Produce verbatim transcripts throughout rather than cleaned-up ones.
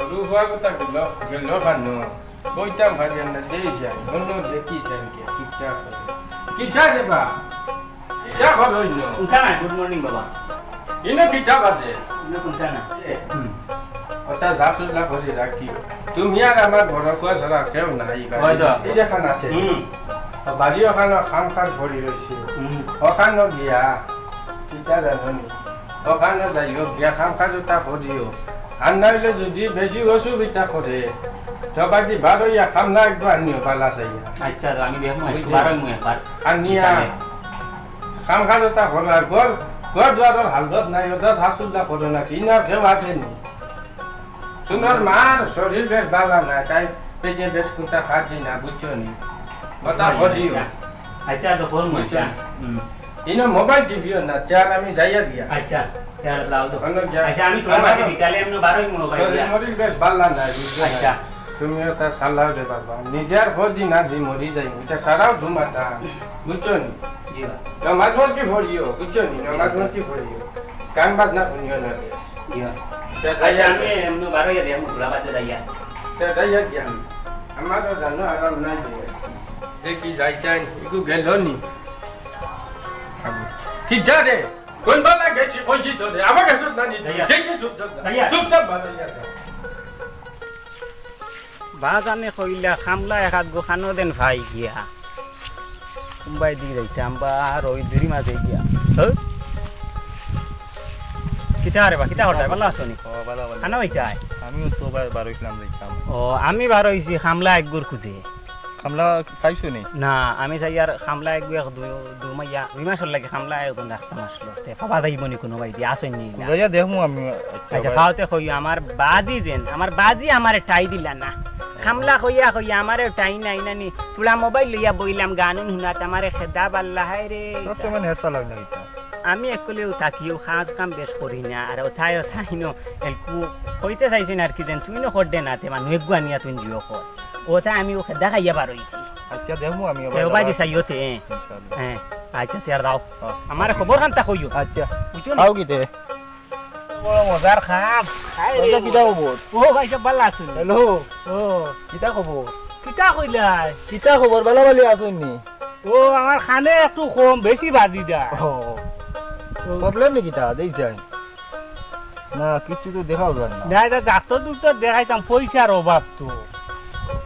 রূপা কথা গেল, গেল কানো? কইতাম পারি না, দেই যাই। অন্য দেখি যাই কে, কিতা করে। কিতা রে বা? কিতা করো ইনো? উঠা না, good morning বাবা। ইনো কিতা বাজে? ইনো কোনটা না? এ, হুম। ওটা ঝাড়ফুলা করে রাখি। তুমি আর আমার বড় ফুয়া ছাড়া কেউ নাই বাড়িত। হয় তো। এই যেখান আছে। হুম। তো বাড়ি ওখানো কাম কাজ পড়ি রইছে। হুম। ওখানো গিয়া, কিতা জানো নি? ওখানো যাইও, গিয়া কাম কাজ ওটা করিও। আর না হইলে যদি বেশি অসুবিধা করে, তো বাড়ি বারইয়া কামলা একবার আনিও, বালা চাইয়া। আচ্ছা, তো আমি দেখমু, একটু বুঝছো? বারইমু একবার। আর নিয়া, বিকালে। কাম কাজ ওটা করো, আর ঘর, ঘর দুয়ারর হালত নাই, ওটা ঝাড়ফুলা করো না, কি না কেউ আছে নি? তোমার মার শরীর বেশ ভালা না, তাই পেটে বেশ কুন্তা খাচ্ছি না, বুঝছো নি? কথা বুঝলাম, বুঝিও। আচ্ছা। আচ্ছা, তো ফোন বুঝছো? আচ্ছা। হুম। ইনো মোবাইল টিপিও না, তে আর আমি যাইয়ার গিয়া। আচ্ছা, তে আর দাও তো। অন্য গিয়া। আচ্ছা, আমি থুড়া আমার বাদে বিকালে এমনে বারইমু মোবাইল শরীর দিয়া। মরির বেশ ভালা না, বুঝছো না? আচ্ছা। তুমিও তা সালাও রে বাবা। নিজে আর কদিন আছি মরি যাইমু, এটা সারাও ঘুমাতাম, বুঝছো নি? জি ভাই। নমাজ মরকি পড়িও, বুঝছো নি? নমাজ মরকি পড়িও। গান বাজনা শুনিও না রে। জি ভাই। তে আচ্ছা, যাইয়ার আমি গিয়া। এমনে বারইয়া দিয়া, আমি থুড়া বাদে যাইয়া। তে যাইয়ার গিয়া। আমারও জানো আরাম নাই রে। দেখি যাইছাইন, একটু গেল নি? কিতা রে? কোন বালা গেছি কইছি তো রে? আমার কাছে না নি। ভাইয়া। দেখি চুপ চুপ যা। ভাইয়া। চুপ চুপ বালা যা। বাজানে কইলা কামলা এক আধগু কানো দেন পাই গিয়া। কুম্বাই দি যাইতাম বা আর ওই দুরি মাঝে গিয়া। হ্যাঁ? কিতা রে বা, কিতা করতায়? বালা আছো নি? ও, বালা, বালা। কানো অইতায়? আমিও তো বার, বার হইছিলাম যাইতাম। ও, আমি বার হইছি কামলা একগুর খুঁজে। কামলা পাইছো নি? না, আমি চাইয়ার কামলা এক দুই, দুই মাইয়া, দুই মাসর লাগি কামলা একজন রাখতাম আসলো। তে পাবা যাইবো নি কুনু বায়দি, আছইন নি ইলা? যাইয়া দেখমু আমি, আচ্ছা, আচ্ছা, ভাই। পাওতে কইও, আমার বাজি যেন, আমার বাজি আমারে ঠাই দিলা না। কামলা কইয়া কইয়া আমারে ঠাই নাই না নি। থুড়া মোবাইল লইয়া বইলাম, গান উন হুনাত আমারে খেদা বাল্লা হায় রে। সব সময় নেট চালাও না কিতা? আমি একলেউ থাকি, ও কাজ কাম বেশ করি না, আর ওথায় ওথায় ন, এলকু কইতে চাইছি না আর কি যেন, তুই ন কর দে না, তে মানু এগুয়া নিয়া তুই জিও কর। ওটা আমি ও খেদা খাইয়া বার হইছি। আচ্ছা, দেখমু আমি তে ও ভাই দিছাই ওতে, হ্যাঁ। ইনশাআল্লাহ। হ্যাঁ, আচ্ছা, তে আর দাও। হ্যাঁ। আমার খবর খানটা কইও। আচ্ছা। বুঝছো নি? খাও কিতে? বড় মজার খাম। খাই রে। আচ্ছা, কিতা খবর? ও ভাই, সব ভালা আছইন নি? হ্যালো। ও। কিতা খবর? কিতা কইলাই? কিতা খবর? বালা বালি আছইন নি? ও, আমার কানে একটু কম, বেশি বাজি দা। ও। ও। প্রবলেম নি কিতা? দেই চাই। না, কিচ্ছু তো দেখাও যায় না। না, এটা ডাক্তার দুক্তার দেখাইতাম, পয়সার অভাব তো।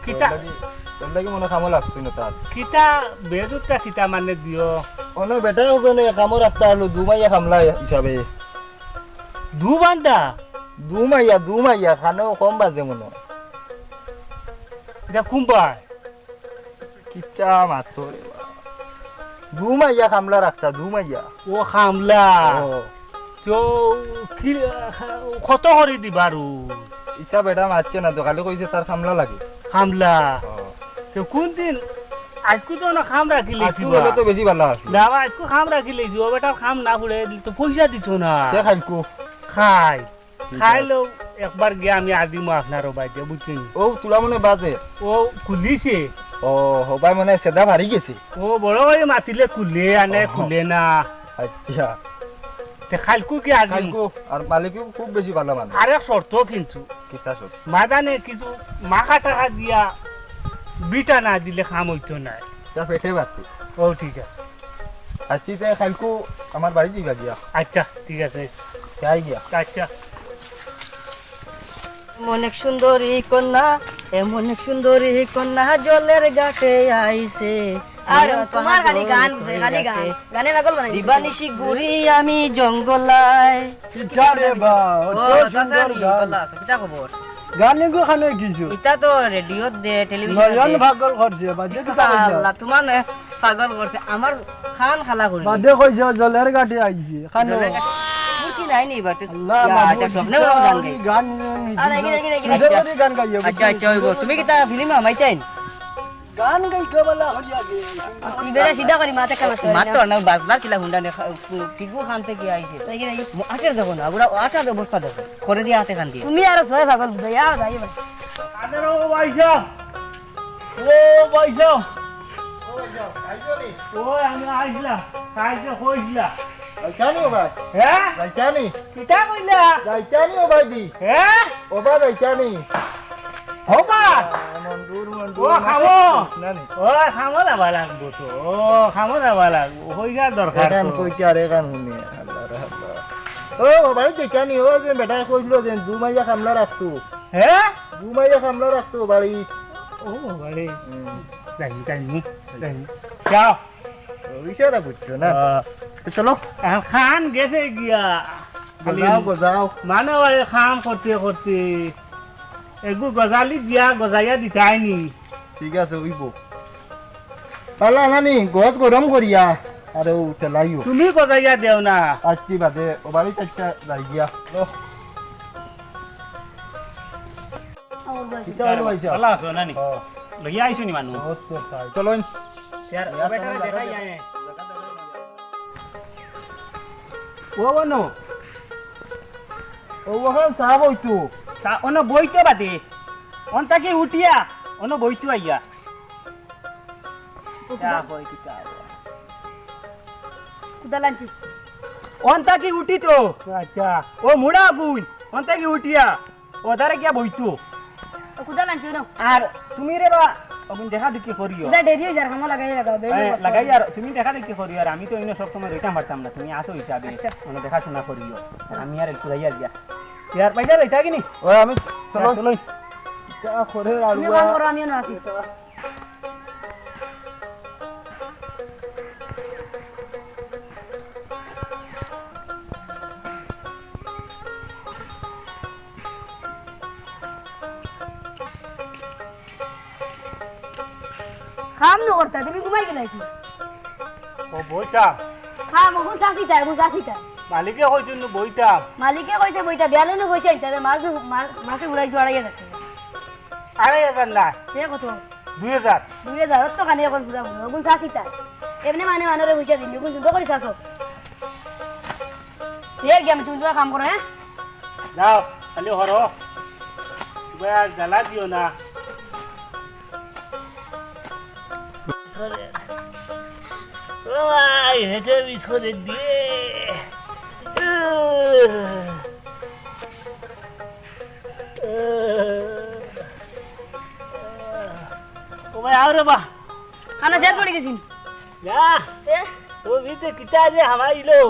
কিতা? তোর লাগি, তোর লাগি মনে কামো লাগছে না তার। কিতা বেজুটটা কিতা মানে দিও? অনো বেটা ওজনে কামো রাখতা হলো, দুমাইয়া কামলা হিসাবে। দু বান্দা? দুমাইয়া, দুমাইয়া, কানো কম বাজে মনে হয়। এটা কুম্বায়? কিতা মাতো রে বা। দুমাইয়া কামলা রাখতা, দুমাইয়া। ও কামলা। ও। তো কি, কত করি দিবারু? ইতা বেটা মাতছে না তো, খালি কইছে তার কামলা লাগে। কামলা। ও। তো কোন দিন? আজকু তো না কাম রাখি আজকু লেছি গেলে বা। তো বেশি ভালা আছে। না বা, আজকু কাম রাখি লেছি, ও বেটার কাম না ফুড়ে তো পয়সা দিত না। তে খাইকু। খাই। ঠিক আছে। খাইলেও একবার গিয়া আমি আদিমু আপনারও বাইদে, বুঝছেন? ও, তুলা মনে বাজে। ও, খুলিছে। ও, হবাই মনে সেদা ভারি গেছে। ও, বড় ভাই মাতিলে খুলে, আনে ও। খুলে না। আচ্ছা। তে খাইলকু কি আদিমু? খাইলকু, আর মালিকও খুব বেশি ভালা মানুষ। আরেক শর্ত কিন্তু। কিতা শর্ত? মাদানে কিছু মাখা টাকা দিয়া বিটা না দিলে কাম হইতো না। তা পেটে বাতি। ও, ঠিক আছে। আচ্ছা, তে খাইলকু আমার বাড়ি দিবা গিয়া। আচ্ছা, ঠিক আছে। যাই গিয়া। আচ্ছা। এমন এক সুন্দরী কন্যা, এমন এক সুন্দরী কন্যা জলের ঘাটে আইছে। আর তোমার খালি গান বুঝে, খালি গান। গানে পাগল বানাই দিছে। দিবানিশি ঘুরি আমি জঙ্গলায়। কিতা রে বা, ও, অত চাচা সুন্দর নি, গান। ভালা আছো, কিতা খবর? গান এগু খানে কিছু। ইতা তো রেডিওত দে, টেলিভিশন নয়ন দে। পাগল করছে, বাজে কিতা কইলা? আল্লাহ, তোমার না পাগল করছে, আমার খান খালা করি বাদে দিছে। কই যে জলের ঘাটে আইছে, খানো। জলের ঘাটে। তোর কি নাই নি বাতে? আল্লাহ, ইয়া, মাহবুব, এটা স্বপ্নে কিতা বড় গান আমি গাইছে। গান, আরে, গান, গান, গান, গান, গান। সুন্দর করে গান গাইয়া, আচ্ছা, বুঝলি? আচ্ছা, হইব। তুমি কিতা ফিল্ম হামাইতাইন? গান গাই গবলা হইয়া গে। ইবেলা সিধা করি মাতে কাম আছে। মাত তো না, বাজলার কিলা হুন্ডা নে, কিগু খান থেকে আইছে। দেখি, দেখি। মু-, আটের দেখো না, ওরা আটার অবস্থা দেখো। করে দিয়ে আটে খান দিয়ে। তুমি আর সবাই পাগল বুঝাই, আও যাই ভাই। আরে ও ভাই সাহেব, ও ভাই সাহেব, ও ভাই সাহেব, আইছো নি? ও, আমি আইছলাম, আইছলাম, কইছলাম। যাইতা নি ও ভাই? হ্যাঁ? যাইতা নি? কিতা কইলা? যাইতা নি ও ভাই দি? হ্যাঁ? ও ভাই যাইতা নি? ও ভাই! মঞ্জুর, মঞ্জুর, ও, খামো। না নি? ও, খামো যাবা লাগবো তো। ও, খামো যাবা লাগবো। হইয়া দরকার এখান তো। কইতে আর এখান হুনি। আল্লাহ রে আল্লাহ। ও, ও বাড়ি যাইতা নি? ও যে বেটা কইছিল যে দু মাইয়া কামলা রাখতো। হ্যাঁ? দু মাইয়া কামলা রাখতো বাড়ি। ও, বাড়ি। হুম। যাই, যাই, নি, যাই। যাও। ও, ইশারা বুঝছো না? আহ। তো চলো। এখন খান গেছে গিয়া। গজাও, গজাও। মানে ওই কাম করতে করতে এগু গজালি দিয়া গজাইয়া দিতাই নি। ঠিক আছে, অইবো। পালা নানি, গজ গরম করিয়া, আরে ও তেলাইও। তুমি গজাইয়া দেও না। আচ্ছি বাদে, ও বাড়ি চাচ্চা যাই গিয়া। লো। কিতা হলো ভাই সাহেব? ভালা আছো নানি? হ্যাঁ। লইয়া আইছো নি মানু? বহুত তো চাই। চলইন। ইয়ার, ও বেটা, দেখা যায়। ও বনো। ও ওখান চা বইতো। চা, অনো বইতো বাদে। অন থাকি উঠিয়া, অনো বইতো আইয়া। চা হয় কি চা? কুদাল আনছি। অন থাকি উঠি তো। আচ্ছা। ও মুড়া গুই, অন থাকি উঠিয়া। ও দারে গিয়া বইতো। ও কুদাল আনছি না। আর তুমি রে বা, অগুন দেখা দেখি করিও। কুদাল দেরি হয়ে যার, কামো লাগাই লাগাও, বেল হ্যাঁ, লাগাই আর তুমি দেখা দেখি করিও, আর আমি তো অন্য সব সময় রইতাম পারতাম না, তুমি আসো হিসাবে, আচ্ছা। মানে দেখাশোনা করিও। আর আমি আর একটু যাইয়া গিয়া। ইয়ার পাইজা রইতা কি নি? ও আমি, চলো। চলো। যা করে তুমি আলুয়া। কাম করো, আমিও না আছি। কাম না করতা, তুমি ঘুমাই গেলে কি? ও বইতা। কাম, ওগুন চাচিতা, ওগুন চাচিতা। মালিকে কইছইন নু বইতা। মালিকে কইতে বইতা, বিয়ালে নু পয়সা আনতে হবে, মাছ নু, মা-, মাছে উড়াইছো আড়াই হাজার টেকা। আড়াই হাজার না। সে কত? দুই হাজার। দুই হাজার, অত খানি এখন পুরা পুরা। ওগুন চাচিতা। এমনি মানে মানরে পয়সা দিন, ওগুন সুন্দর করি চাচো। এ গিয়া আমি তুমি তোমার কাম করো, হ্যাঁ? যাও, খালি হরো। এবার জ্বালা দিও না। ও ভাই, হেঁটে বিস্কুট দিয়ে। ও ভাই, আও রে বা। খানা শেষ পড়ে গেছি। যা। এ? ও ভিতরে কিতা যে হামাইলো।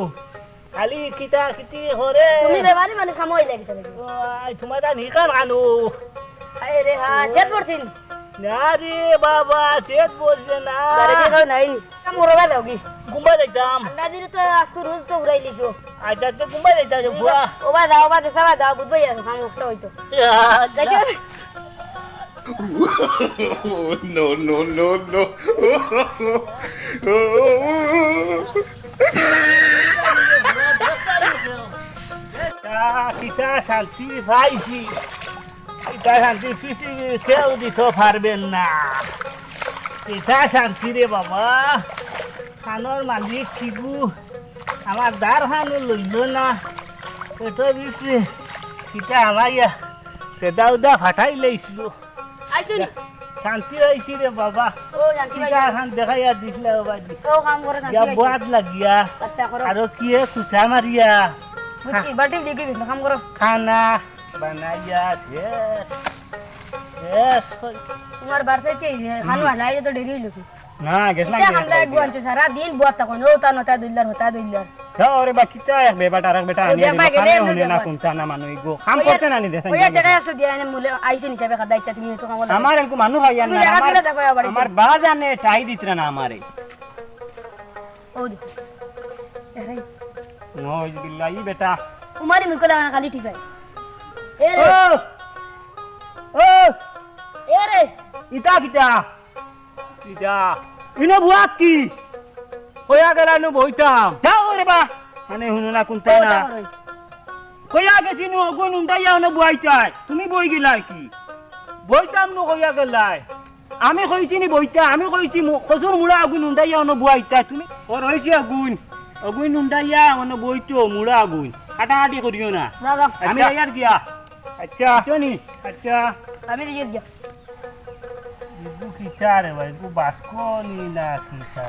খালি কিতা কিতি করে। তুমি বেমারি মানুষ, হামো হইলে কিতা লাগে? ও, আই, তোমার তা নিকান আনো। আরে রে, হ্যাঁ, শেষ পড়ছি। না রে বাবা, শেষ পড়ছে না। গাড়ি দিয়ে কেউ নাই নি। মরবা যাওগি। ঘুমবা যাইতাম। আল্লাহ দিলে তো আজকে রোজ তো উড়াই লিছো। আচ্ছা, তো ঘুমবা যাইতাম রে, বুয়া। ও বা যাও, বা দেখা বা যাও, বুঝবো ইয়ার, আমি উঠতে হইতো। ইয়া, দেখো। No, no, no, no. তা কিতা শান্তি পাইছি, কিতা শান্তি পৃথিবীর কেউ দিতে পারবেন না। কিতা শান্তি রে বাবা, খানোর মালিক কিগু, আমার দার খানো লইল না, পেটো দিছে, কিতা আমাইয়া, সেটা উদা ফাটাই লইছিল। আইছো নি? শান্তি হইছি রে বাবা। ও, শান্তি কিতা পাইছো? খান দেখাইয়া দিছলা ও বাজি। ও, কাম করো, শান্তি ইয়া হইছে। বয়াত লাগিয়া। আচ্ছা, করো। আরো কিয়ে কুচা মারিয়া। বুঝছি, বাটি লিখি দিন, কাম করো। খানা বানাইয়া শেষ। শেষ হই। তোমার বাড়িতে কি, খানো আলাই তো দেরি হইল কি? না, গেছলাম ইটা গিয়া হামলা খাই এক দিয়া। গুয়াঞ্চো সারা দিন বুয়াত থাকো, ও তা নতা দুইলার, হতা দুইলার। যাও রে বা, কিতা এক বেবাটা আর এক বেটা ও আনিয়া দেখবা দিল, গেলে খালে এমনি হুনে না দেখবা। কোনটা না মানু ইগো। কাম ওই করছে না নি দেখেন ওই গিয়া। টেকা একশো দিয়া এনে মুলে আইসো হিসাবে খাদা ইটা তুমি তো কামলা। আমার একটু মানু খাইয়া তুমি না, দেখা আমার, দিলে দেখো আবার আমার ইটা। বা জানে টাই দিতরা না আমারে। ও দেখো। এরে। নয় বিল্লাহি বেটা। উমারি মুখ লাগা খালি ঠিক হয়। এ রে। ও! ও! এ রে। ইটা কিতা? ইটা, ইনো বুয়াত কি? কইয়া গেলা নু বইতাম। যাও রে বা। মানে হুনো না কোনটা ও, না। যাও রে। কইয়া গেছি নু, অগুন উন্দাইয়া অনো বুয়াইতায়। তুমি বই গেলায় কি? বইতাম নু কইয়া গেলায়। আমি কইছি নি বইতা, আমি কইছি মু-, কচুর মুড়া অগুন উন্দাইয়া অনো বুয়াইতায়। তুমি, ও রইছে অগুন। অগুন উন্দাইয়া অনো বইতো মুড়া অগুন। কাটাকাটি করিও না। না, না। আমি আচ্ছা। আইয়ার গিয়া। আচ্ছা। বুঝছো নি? আচ্ছা। আমি নিজে গিয়া। ইগু কিতা রে ভাই, ইগু বাসকনি না কিতা?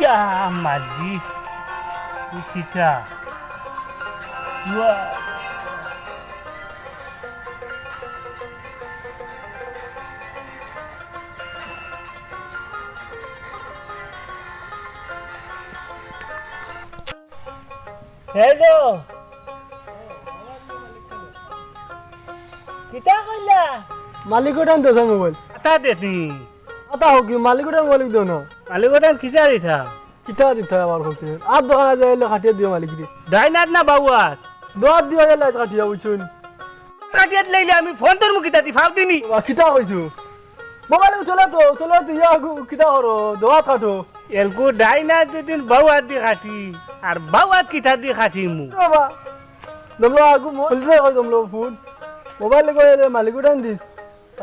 ইয়া মালি, ই কিতা? ইয়া। হ্যালো। কিতা কইলা? মালিকর টাইন দেও মোবাইল। আতা দে তুই। আতা হোক কি, মালিকর টাইন মোবাইল দেও না। মালিকর টাইন কিতা দিতা? কিতা দিতা আবার কইছে? আর দোকানো যাইলে কাটিয়া দিও মালিকরে। ডাইন আত না বাউ আত? দোয়াত দিবা গেলে কাটিয়া বুঝছুন। কাটিয়া দিলে আমি ফোন তোর মুখিতা দি ফাও দিনি। বাবা, কিতা কইছো? মোবাইল উঠলে তো, উঠলে তো ইয়া গু-, কিতা করো? দোয়াত কাটো। এলকু ডাইন আত দুদিন বাউ আত দি কাটি, আর বাউ আত কিতা দি কাটি মু? বাবা, দমলো আগু মো-, খুলতে কই দমলো ফোন। মোবাইল কই রে মালিকর টাইন দিস।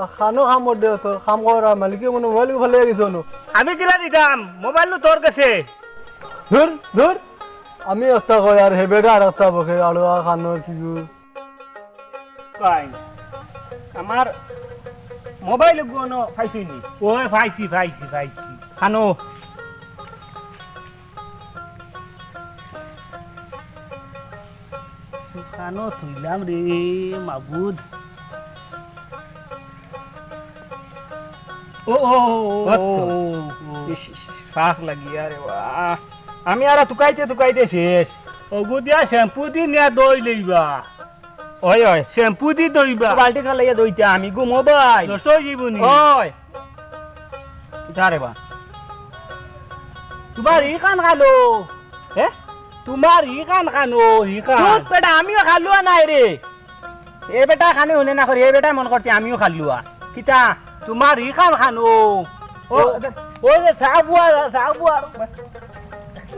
আ, খানো কাম দে তোর, কাম কর, আর মালিকে মনে মোবাইল ফালাই গেছে নু। আমি কিলা দিতাম? মোবাইল নু তোর গেছে। ধুর, ধুর। আমি একটা কই আর হে বেটা আর একটা বকে, আড়ুয়া খানো কি গু। কই? আমার মোবাইল গুনো পাইছি নি? ওই পাইছি, পাইছি, পাইছি। খানো। খানো থইলাম রে মাবুদ। ও, ও, ও, ও, আচ্ছা। ও, ও। ইস, ইস, ইস, ফাঁক লাগিয়া রে বা। আমি আর তুকাইতে তুকাইতে শেষ। ওগু দিয়া শ্যাম্পু দি নিয়া দই লইবা। ওই, ওই। শ্যাম্পু দি দইবা। বালতি ফালাইয়া দইতা আমি গু মোবাইল। নষ্ট অই যাইবো নি? ওই। যা রে বা। তোমার ই কান খানো। হে? তোমার ই কান খানো, ই কান। দুধ বেটা, আমিও খালুয়া নাই রে। এ বেটা খানি হুনে না করি, এ বেটায় মন করছে আমিও খালুয়া। কিতা? তোমার ই কান খানো। ও, ও। ও যে সাবুয়া, সাবুয়া।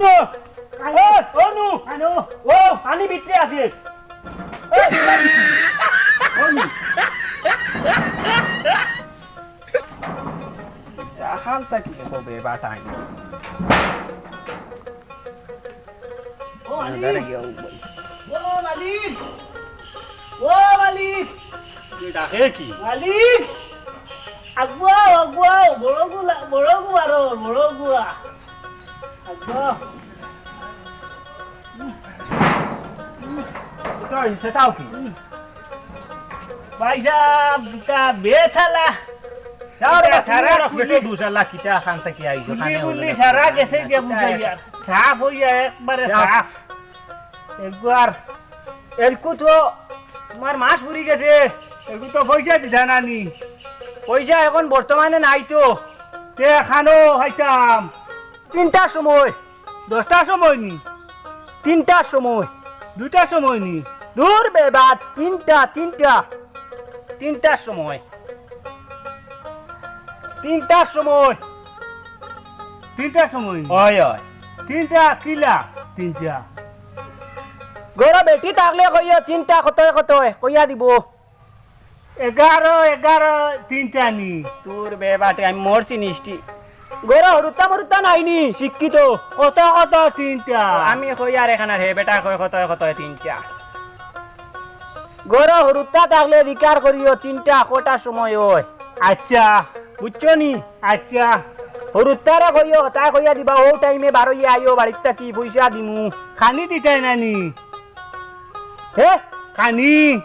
নো। ও, ও নু। খানো। ও, পানি ভিতরে আছে। ও নু। আখান থাকি হবে বাটাই। ও মালিক। ও মালিক। ও মালিক। তুই ডাকে কি? মালিক। আগুয়াও, আগুয়াও। বড় গুলা, বড় গুয়া রো, বড় গুয়া। আগুয়াও। তো, সে চাও কি? ভাইসাব, ইটা বেতালা। যাও রে, ইটা সারা সারা খুলি। পেটো দুষ আল্লাহ, কিতা খান থাকি আইছো, খুলি খানে বুলি হলো না। সারা গেছে গিয়া কিতা বুঝাইয়া। সাফ অইয়া একবারে যাও। সাফ। একবার। এলকু তো তোমার মাস পুরি গেছে। এলকু তো পয়সা দিতা না নি। পয়সা এখন বর্তমানে নাই তো। তে খানো খাইতাম। তিনটার সময়। দশটার সময় নি? তিনটার সময়। দুইটার সময় নি? দূর বেবা, তিনটা, তিনটা। তিনটার সময়। তিনটার সময়। তিনটার সময় নি? অয়, অয়। তিনটা কিলা? তিনটা। ঘরো বেটি থাকলে কইও তিনটা কতয় কতয় কইয়া দিবো। এগারো, এগারো, তিনটা নি। তোর বেবাটে আমি মরছি নিষ্টি। ঘরো হুরুতা মুরুতা নাই নি, শিক্ষিত। কত, কত, তিনটা। আমি কই আর এখান আর হে বেটা কয় কত, কত, তিনটা। ঘরো হুরুতা থাকলে অধিকার করিও, তিনটা কটার সময় অয়। আচ্ছা। বুঝছো নি? আচ্ছা। হুরুতারে কইও, তাই কইয়া দিবা, ও টাইমে বারইয়া আইও, বাড়িত থাকি পয়সা দিমু। খানি দিতায় না নি? হে? খানি।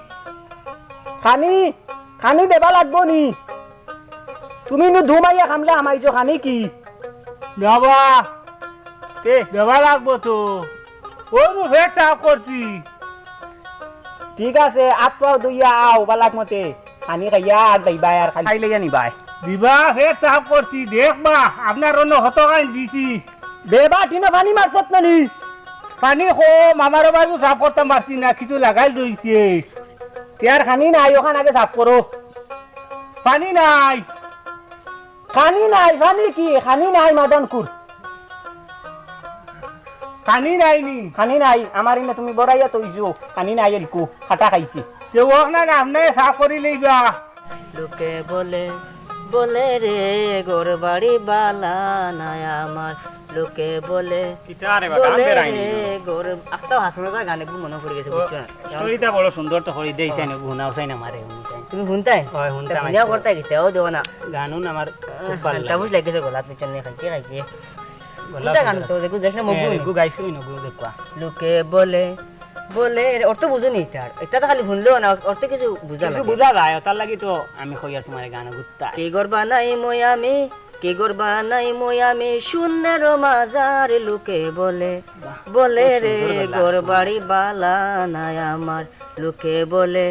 খানি, খানি দেবা লাগবো নি? তুমি নু ধুমাইয়া খামলা হামাইছো, খানি কি? বাবা, কে? দেবা লাগবো তো। ও নু পেট সাফ করছি। ঠিক আছে, আত পাও ধুইয়া আও, বালাক মতে। খানি খাইয়া আর যাইবায় আর খালি খাইলাইয়া নিবায়। দিবা, পেট সাফ করছি, দেখবা, আপনার অন্য হত খাইন দিছি। বেবা, টিনো পানি মারছত না নি? পানি কম, আমার বায়ু সাফ করতাম পারছি না, কিছু লাগাইল রইছে। তে আর খানি নাই, ওখান আগে সাফ করো। পানি নাই। খানি নাই, খানি কি? খানি নাই, মাদনকুর। খানি নাই নি? খানি নাই, আমার ইনে তুমি বড়াইয়া তইছো। খানি নাই এলকু, খাটা খাইছে। কেউ হোক না, না, আপনি সাফ করি লইবা। লোকে বলে বলে রে, ঘর বাড়ি বালা নাই আমার, লোকে বলে। কিতা রে বা, গান বলে বেরাইনি। রে, ঘর, আস্তাও হাসান রাজার গান একটু মনো পড়ি গেছে, ও, বুঝছো না? story টা বড় সুন্দর তো করি দেইছে, ও। নে গুনা উসাই না মারে, হুনছাই। তুমি হুনতায়? হয়, হুনতাম তা হুনিয়া আজকে। করতায় কিতা? ও দেখো না। গানও আমার খুব ভালা লাগে। বুঝ লাগিছে গলাত, বুঝছো না? খাইতে খাইতে। গলাত কোনটা গান তো দেখো, গেছে না এ, মগুন? গু গাইছো না, গু দেখবা। লোকে বলে, বলে, এর অর্থ বুঝো নি ইতার? ইতা তো খালি হুনলেও না, অর্থ কিছু বুঝা কিছু লাগে। বুঝা যায়, তার লাগি তো আমি কই আর তোমারে গান গুত্তা। কি ঘর বানাইমু আমি, কি ঘর বানাইমু আমি, শূন্যের মাজার লোকে বলে, বাহ, বলে খুব রে, সুন্দর গলা। ঘর বাড়ি বালা নাই আমার, লোকে বলে,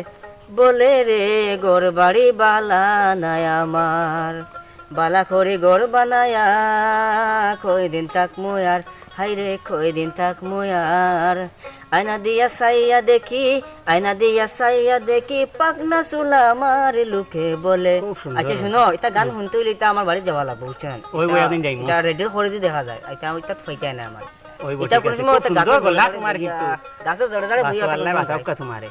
বলে রে, ঘর বাড়ি বালা নাই আমার। বালা করি ঘর বানাইয়া কয়দিন থাকমু আর, হায়রে কয়দিন থাকমু আর। আয়না দিয়া চাইয়া দেখি, আয়না দিয়া চাইয়া দেখি, পাকনা চুল আমার লোকে বলে। খুব সুন্দর। আচ্ছা, শুনো, ইতা গান হুনতে অইলে ইতা আমার বাড়িত যাওয়া লাগবো, বুঝছো না? ওই, ওই, ইতা, একদিন যাইমু। ইতা রেডিও করি দি দেখা যায়, ইতা, ইতা ফাইতায় না আমার। ওই ইতা বটে, কোনো সময় খুব অত সুন্দর গাছো গলা জড়ে তোমার জড়ে কিন্তু। গাছো জড়ে জড়ে বইয়া বাসওয়ালা থাকলে বাসাউক্কা তোমারে।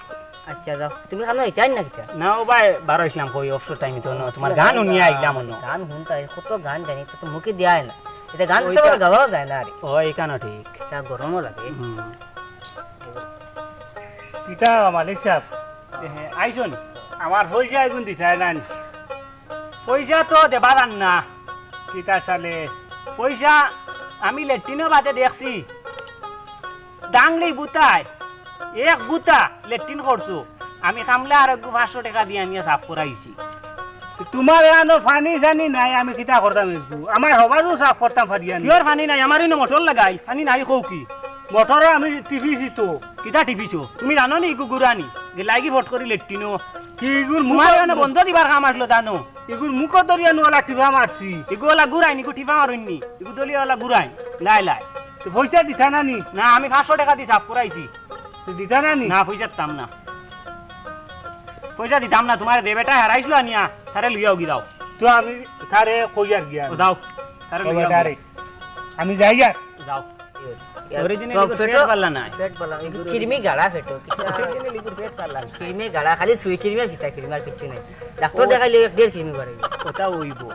আচ্ছা, যাও। তুমি খানো ইতাই না কিতা? না, ও ভাই, বারো আইছিলাম, কই, অবসর টাইমে তো না, তোমার গান হুনিয়া আইলাম অনো। গান হুনতা, কত গান জানি, তো মুখে দিয়া হয় না। ইতা গান ওইটা সব গাওয়াও যায় না আরে। ও, ইখানও ঠিক। তা গরমও লাগে। হুম। কিতা মালিক সাব? এ, আইছনি? আমার পয়সা এগুন দিতায় না নি। পয়সা তো দেবার আর না। কিতা চালে? পয়সা আমি লেট্রিনও বাদে দেখছি। দাংলি বুতায় এক বুতা লেট্রিন করছো। আমি কামলা আরকগু পাঁচশো টেকা দিয়া আনিয়া সাফ করাইছি। তোমার এখানো পানি সানি নাই, আমি কিতা করতাম একটু? আমার হবারও সাফ করতাম পারিয়া নি। কিওর পানি নাই? আমারও ইনো মোটর লাগাই, পানি নাই কও কি? মোটরও আমি টিপিছি তো। কিতা টিপিছো? তুমি জানো নি ইগু গুড়ানি? গেলাইগি ফট করি লেট্রিনো। কি ইগুর মুখ তোমার এখানো বন্ধ দিবার কাম আসলো জানো? ইগুর মুখ ধরিয়া নুয়ালা টিপা মারছি। ইগু ওলা গুড়াইন, ইগু টিপা মারইন নি। ইগু দলিয়া ওলা গুড়াইন। লাই লাই। তো পয়সা দিতা না নি? না, আমি পাঁচশো টেকা দি সাফ করাইছি। তো দিতা না নি? না, পয়সা দিতাম না। পয়সা দিতাম না, তোমার দে বেটা হারাইছিল আনিয়া, তারে লইয়া ওগি দাও। তো আমি তারে কই আর গিয়া। ও দাও, তারে ও লইয়া বেটা ওগি। রে, আমি যাই আর। যাও। ইয়ে, originally তো ইগুর ফেটো, পেট পাল্লা নাই। পেট পাল্লা, ইগুর কিরমি গাড়া ফেটো, কিতা? Originally ইগুর পেট পাল্লা নাই। কিরমি গাড়া, খালি সুই কিরমি আর কিতা কিরমি আর কিচ্ছু নাই। ডাক্তার ও। দেখাইলে এক দেড় কিরমি বাড়াই। ওটা অইবো।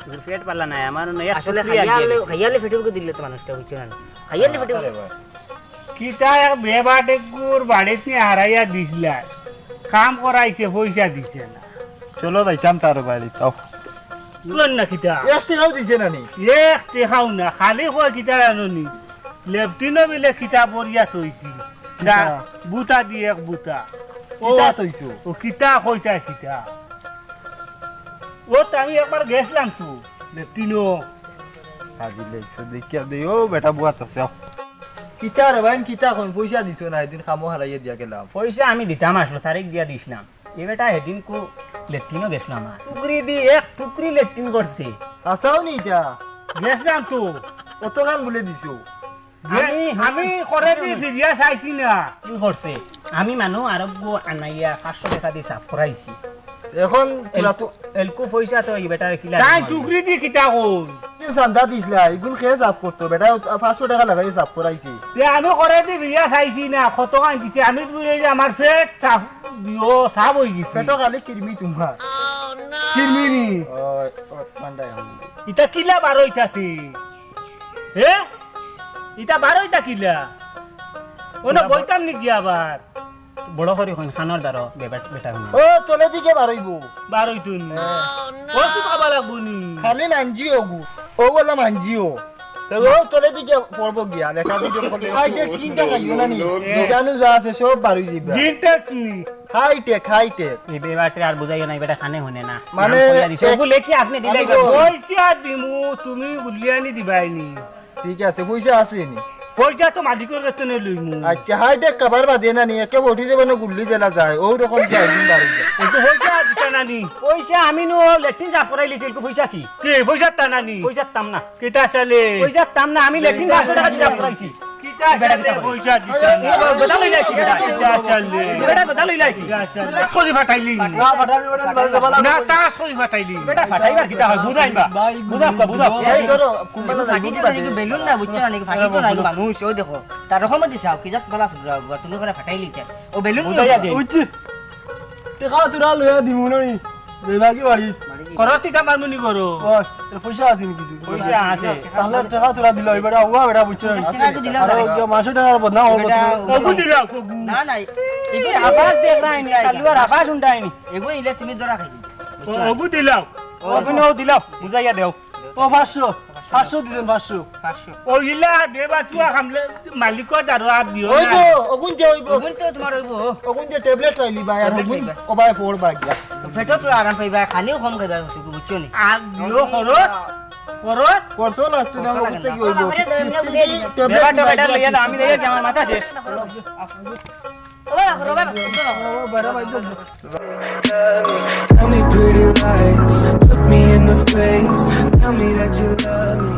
ইগুর পেট পাল্লা নাই, আমার না এক আসলে টুকরি আর খাইয়া দিয়ে আনলে, গেছে। খাইয়া আনলে ফেটো দিলে তো মানুষটা, বুঝছো না? খাইয়া আনলে ফেটো আরে ভাই। কিতা এক বেবাটেকুর বাড়িত নি হারাইয়া দিছলা। কাম করাইছে, পয়সা দিছে না। চলো যাইতাম তার বাড়িত, আও। কোন না কিতা? এক টেকাও দিছে না নি? এক টেকাও না, খালি কয় কিতা জানো নি? লেফটিনো বিলে কিতা বরিয়া থইছি। দা, কিতা? বুতা দি এক বুতা। ও, কিতা থইছো? ও কিতা কইতা কিতা? ও তো আমি একবার গেছলাম তো, লেফটিনো। হাজির লইছো, দেখিয়া দেই, ও বেটা বুয়াত আছে, আও। কিতা রে ভাই, কিতা কইন, পয়সা দিছো না, এদিন কামো হারাইয়া দিয়া গেলাম। পয়সা আমি দিতাম আসলো, তারিখ দিয়া দিছলাম। এ বেটা, হেদিন কু লেট্রিনও গেছলো আমার। টুকরি দি এক টুকরি লেট্রিন করছে। হাছাও নি ইটা? গেছলাম তো। অতখান বুলে দিছো? আমি, আমি করে দি ফিরিয়া চাইছি না। কি করছে? আমি মানু আরোগ্য আনাইয়া পাঁচশো টেকা দি সাফ করাইছি। এখন তোরা তো এলকু পয়সা তো ই বেটারে কিলা তাই দিমু আমি? টুকরি দি কিতা কই? চান্দা দিছলা, ইগুন কে সাফ করতো? বেটা পাঁচশো টেকা লাগাই সাফ করাইছে। তে আমি করে দি ফিরিয়া চাইছি না, কত কান দিছে? আমি তো এই যে আমার পেট সাফ দিও, সাফ হই গেছে। পেটো খালি কিরমি তোমার। কিরমি নি? ওই, ও, ঠান্ডা এখন। ইটা কিলা বারো ইটাতে? হে? ইটা বারো ইটা কিলা? ওনো না, বইতাম নি গিয়া আবার? বড় করি কইন, খানোর দ্বারো বেটা, বেটা কইন। ও, তলে দিকে বারইবো। বারইতো নি। হ্যাঁ। ও, তো খাবা লাগবো নি। খালি মানজিও গু। ও বলে মানজিও। তো ও তলে দিকে পড়বো গিয়া, লেখা দিকে পড়লে। আই যে চিন্তা খাইও না নি। দোকানে যা আছে সব বারই দিবা। জিনটেক নি। Hi-tech, hi-tech. এই বেবাটে আর বুঝাইও না, এই বেটা কানে হুনে না। মানে, নাম কইয়া দিছে। এক ওগু লেখি আপনি দিলে আমি যাবো। তো পয়সা দিমু, তুমি গুলিয়ানি দিবাই নি। ঠিক আছে, পয়সা আছে নি? পয়সা তো মালিকর কাছ থেকে লইমু। আচ্ছা, হাইটেক কাবার বাদে না নি, একে বটি দেবে না গুল্লি জেলা যায়, ওই রকম যায়, দিন বাড়ি যায়। ও তো পয়সা দিতা না নি। পয়সা আমি নু লেট্রিন সাফ করাই লিছি, এলকু পয়সা কি? কি, পয়সা তা না নি? পয়সা তাম না। কিতা চালে? পয়সা তাম না, আমি লেট্রিন পাঁচশো টেকা দি সাফ করাইছি। কিতা চালে পয়সা দিতা না? বেটা কথা লইলা কি বেটা? কিতা চালে? বেটা কথা লইলা কি? কিতা চালে? ছড়ি ফাটাইলি। না, ফাটাইলি বেটা, না, তা ছড়ি ফাটাইলি। বেটা ফাটাইবার কিতা হয়? বুঝাইবা। বুঝাও, বুঝাও। এই ধরো, কুম্বালা ফাটি যাইবো তো নাকি বেলুন না, বুঝছো না নাকি? ফাটি তো নাকি মানুষ, ও দেখো। তার রকম দিছে, কি জাত বালা সুদ্রা, তুমি করে ফাটাইলি কেন? ও বেলুন বুঝাইয়া দে। বুঝছি। টেকা তোরা লইয়া দিমু না নি? যাইবা কি বাড়ি? করো, টিকা মারমুনি করো। ও, এ পয়সা আছে নাকি? পয়সা আছে। তাহলে টেকা তোরা দিল, এবারে আগুয়া বেটা বুঝছো না। টেকা তো দিলাম আরে, না। ওই যে মাসে টাকার বদনাম হবে। বেটা, ওগু দিলাও, ওগু। না, না, এগু এই আকাশ দেখ রাইনি, কালুয়ার আকাশ উন্ডাইনি। এগু ইলে তুমি ধরা খাই দিবে। ও, ওগু দিলাও। ও, ওগু নেও দিলাও, বুঝাইয়া দেও। ও, পাঁচশো, পাঁচশো দিছেন, পাঁচশো। পাঁচশো। ও, ইলা বেবা তুয়া খামলে মালিকর দারো আর দিও না। ওইবো, ওগুন যে ওইবো। ওগুন তো তোমার ওইবো। ওগুন যে ট্যাবলেট খাইলি ভাই, আর ট্যাবলেট ওগুন খাইবা। ও ভাই ফোর ভাগ গিয়া। পেটও তো আরাম পাইবা, খানিও কম খাইবা, তুমি বুঝছো নি? আর দিও খরচ, খরচ। খরচ লাগতো না, খরচ ওগুন লাগে থেকে না। ওইবো। বাবারে, দই এমনি বুঝাই দিবা। ট্যাবলেট বেটা তো বেটা লইয়া দাও, আমি দেখি কি আমার মাথা শেষ। ও বাবা, ও বাবা, ও বাবা। ও বড় ভাই, দে। Tell me pretty lies, look me in the face, tell me that you love me.